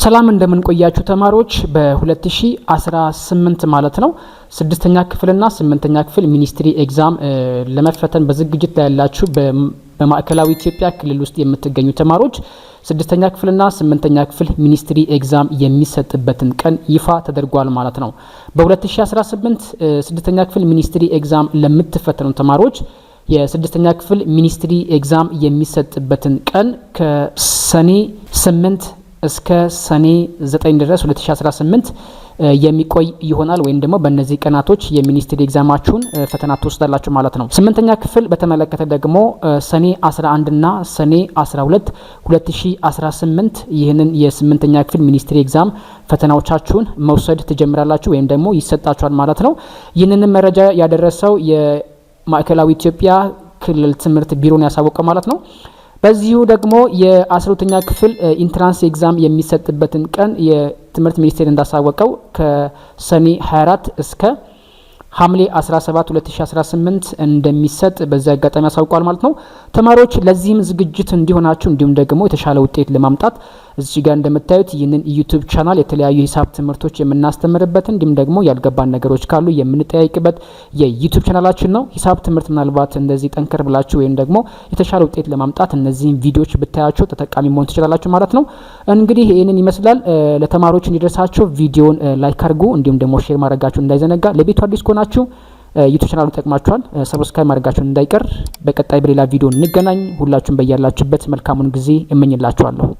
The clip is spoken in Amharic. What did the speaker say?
ሰላም፣ እንደምን ቆያችሁ ተማሪዎች? በ2018 ማለት ነው ስድስተኛ ክፍልና ስምንተኛ ክፍል ministry exam ለመፈተን በዝግጅት ላይ ያላችሁ፣ በማዕከላዊ ኢትዮጵያ ክልል ውስጥ የምትገኙ ተማሪዎች ስድስተኛ ክፍልና ስምንተኛ ክፍል ministry exam የሚሰጥበትን ቀን ይፋ ተደርጓል ማለት ነው። በ2018 ስድስተኛ ክፍል ministry exam ለምትፈተኑ ተማሪዎች የስድስተኛ ክፍል ministry exam የሚሰጥበትን ቀን ከሰኔ 8 እስከ ሰኔ 9 ድረስ 2018 የሚቆይ ይሆናል። ወይም ደግሞ በእነዚህ ቀናቶች የ ministry exam ኣችሁን ፈተና ትወስዳላችሁ ማለት ነው። ስምንተኛ ክፍል በተመለከተ ደግሞ ሰኔ 11 እና ሰኔ 12 2018 ይህንን የስምንተኛ ክፍል ministry exam ፈተናዎቻችሁን መውሰድ ትጀምራላችሁ ወይም ደግሞ ይሰጣችኋል ማለት ነው። ይህንንም መረጃ ያደረሰው የማዕከላዊ ኢትዮጵያ ክልል ትምህርት ቢሮን ያሳወቀው ማለት ነው። በዚሁ ደግሞ የ12ኛ ክፍል entrance exam የሚሰጥበትን ቀን የትምህርት ሚኒስቴር እንዳሳወቀው ከሰኔ 24 እስከ ሐምሌ 17 2018 እንደሚሰጥ በዚህ አጋጣሚ አሳውቋል ማለት ነው። ተማሪዎች፣ ለዚህም ዝግጅት እንዲሆናችሁ እንዲሁም ደግሞ የተሻለ ውጤት ለማምጣት እዚህ ጋር እንደምታዩት ይህንን YouTube channel የተለያዩ ሂሳብ ትምህርቶች የምናስተምርበት እንዲሁም ደግሞ ያልገባን ነገሮች ካሉ የምንጠያይቅበት የ YouTube channel ኣችን ነው። ሂሳብ ትምህርት ምናልባት እንደዚህ ጠንከር ብላችሁ ወይም ደግሞ የተሻለ ውጤት ለማምጣት እነዚህን ቪዲዮዎች ብታያቸው ተጠቃሚ መሆን ትችላላችሁ ማለት ነው። እንግዲህ ይህንን ይመስላል። ለተማሪዎች እንዲደርሳቸው ቪዲዮን like አድርጉ፣ እንዲሁም ደግሞ share ማድረጋችሁ እንዳይዘነጋ። ለቤቱ አዲስ ከሆናችሁ YouTube channel ኡ ይጠቅማችኋል። Subscribe ማድረጋችሁን እንዳይቀር። በቀጣይ በሌላ ቪዲዮ እንገናኝ። ሁላችሁም በያላችሁበት መልካሙን ጊዜ እመኝላችኋለሁ።